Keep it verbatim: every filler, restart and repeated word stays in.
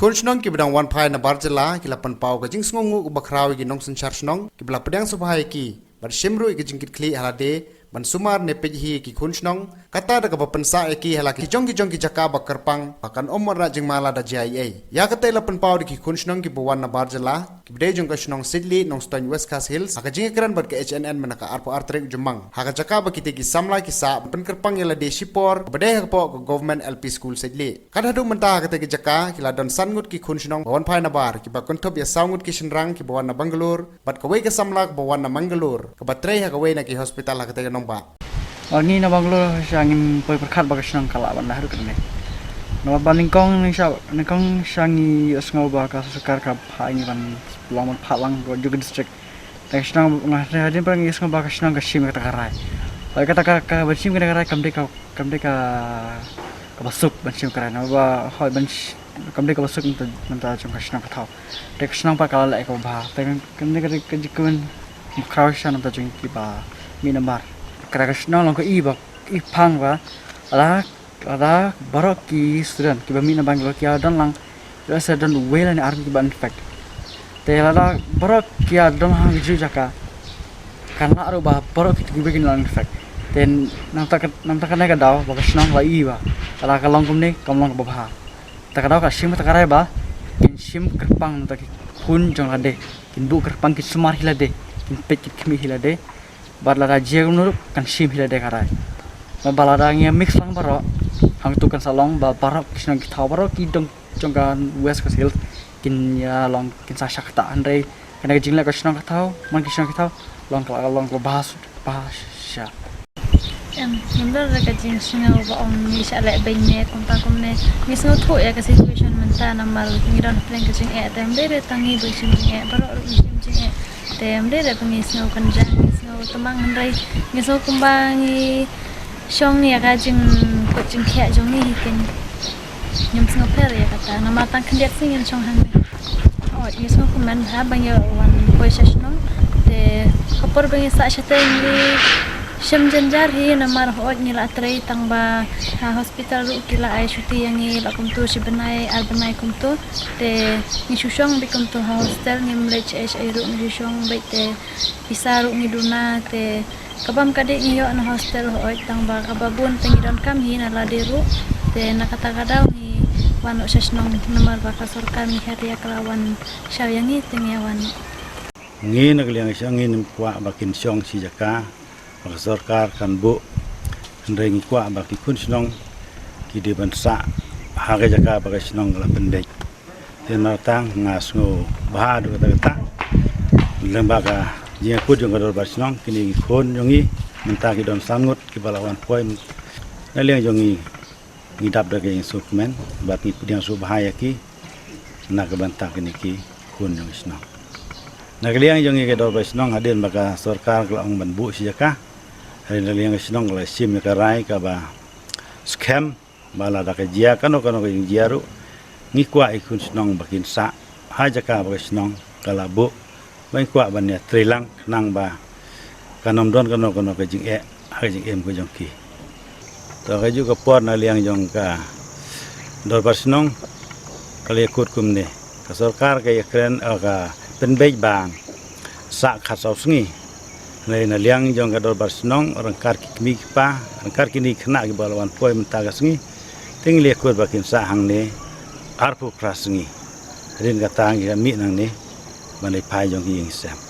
Khun shnong kiba dang wan phai nabar jylla ki la pynpaw ka jingsngewnguh kaba khraw ïa ki nongsynshar shnong kiba la pdiang sngewbha ïa ki bad shim ruh ïa ka jingkitkhlieh ha lade ban sumar ne peit hi ïa ki khun shnong, kata da kaba pynsah ïa ki ha la ki jong ki jong ki jaka ba kyrpang ba kan ym wanrah jingma lada jia ei ei. Ïa kata la pynpaw da ki khun shnong kiba wan nabar jylla kiba dei jong ka shnong Seitlieh, Nongstoiñ, West Khasi Hills ha ka jingïakren bad ka H N N mynta ka arphew ar tarik u Jymmang ha ka jaka ba kita ki samla ki sah ban pynkyrpang ïa lade shipor ba dei ha ka pok ka Government L P School Seitlieh. Kat haduh mynta ha kata ka jaka ki la don san ngut ki khun shnong ba wan phai nabar, kiba kynthup ïa saw ngut ki shynrang kiba wan na Bangalore bad kawei ka samla kaba wan na Mangalore kaba trei ha kawei na ki hospital ha kata ka nongbah. Ngi na Bangalore sha ngim poi pyrkhat ba ka shnong ka lah ban leh haduh katne. Namar ba nyngkong nyngkong sha ngi ïohsngew ba ka sorkar ka phah ngi ban long ban phah lang ka jong ka district. Te ka shnong nga hadien pat ngi ïohsngew ba ka shnong ka shim kata ka rai. Hooid, kata ka, ka ban shim kata ka rai kam dei ka, kam dei ka, kaba suk ban shim ka rai. Namar ba hooid ban sh-, kam dei kaba suk mynta, mynta jong ka shnong ka thaw. Te ka shnong pat ka la leh kaba bha. Te kane ka dei ka jingkmen ba khraw shisha na bynta jong kiba mih nabar. Kata ka shnong long ka i ba i phang ba lada, lada baroh ki student kiba mih na Bangalore ki ïa don lang, lada se don uwei lane ar kiba infect. Te lada baroh ki ïa don ha kiju jaka, kan lah ruh ba baroh kito kiba kin long infect. Te namar kata, namar kata kane ka daw ba ka shnong la i ba lada ka long kumne kam long kaba bha. Te ka daw ka shim kata ka rai ba kin shim kyrpang na bynta ki khun jong lade, kin buh kyrpang, kin sumar hi lade, kin peit kin khmih hi lade. Bad lada jia kumno ruh kan shim hi lade ka rai. Bad lada ngi mix lang baroh, hangtu kan sa long ba baroh ki shnong ki thaw, baroh ki dong jong ka West Khasi Hills kin ïa long, kin sa shah kata. Hynrei kane ka jingleh ka shnong ka thaw, man ki shnong ki thaw, long ka, long ka bha sha, bha sha. Em, namar ka jingsngew ba ong ngi shah leh beiñ ne kumta kumne. Ngi sngewthuh ïa ka situation mynta namar ngi don hapdeng ka jingeh, te ym dei re tang ngi ba shim jingeh, baroh ruh ngi shim jingeh. Te ym dei re ba ngi sngew kynjang, ngi sngew tymmen, hynrei ngi sngew kumba ngi shong ïa ka jingkut jingkhiah jong ngi hi ken. Ngim sngewpher ïa kata namar tang khyndiat sngi ngin shong hangne. Hooid, ngi sngewkmen ha ba ngi wan poi sha shnong. Te ka por ba ngi sah shatei ngi shem jynjar hi namar hooid ngi la trei tang ba ha hospital ruh ki la ai shuti ïa ngi la kumtu shi bnai ar bnai kumtu. Te ngi shu shong beit kumtu ha hostel, ngim leit shaei shaei ruh, ngi shu shong beit te pisa ruh ngi duna te. Ka bam ka dih ngi ïoh na hostel hooid tang ba kaba bun te ngi donkam hi na lade ruh. Te na kata ka daw ngi wan noh sha shnong namar ba ka sorkar ngi her ïa ka la wan shaw ïa ngi te ngi wan. Ngi na ka liang shnong ngim kwah ba kin shong shi jaka ba ka sorkar kan buh. Hynrei ngi kwah ba ki khun shnong ki dei ban sah ha ka jaka ba ka shnong ka la pynbeit. Te na tang nga sngewbha haduh katta katta. Lem bad ka jingïakut jong ka dorbar shnong, kine ki khun jong ngi mynta ki don san ngut kiba la wan poi. Na liang jong ngi ngi dap da ka jingsngewkmen bad ngi pdiang sngewbha ïa ki na ka bynta kine ki khun jong ngi shnong. Na ka liang jong ngi ka dorbar shnong hadien ba ka sorkar ka la ong ban buh shi jaka, hadien na liang ka shnong ka la shim ïa ka rai kaba skhem. Ba lada ka jia kano kano ka jingjia ruh, ngi kwah ïa ki khun shnong ba kin sah ha jaka ba ka shnong ka la buh, ba ngi kwah ban ïa trei lang khnang ba kan ym don kano kano ka jingeh ha ka jingim ka jong ki. To kajuh ka por na liang jong ka dorbar shnong ka la ïakut kumne. Ka sorkar ka ïakren, eh, ka pynbeit ba sah khatsaw sngi. Hynrei na liang jong ka dorbar shnong, ryngkat ki kmie ki kpa, ryngkat kine ki khynnah kiba la wan poi mynta ka sngi, te ngi la ïakut ba kin sah hangne arphew phra sngi. Hadien kata ngi la mih nangne ban leit phai jong ki ïing sem.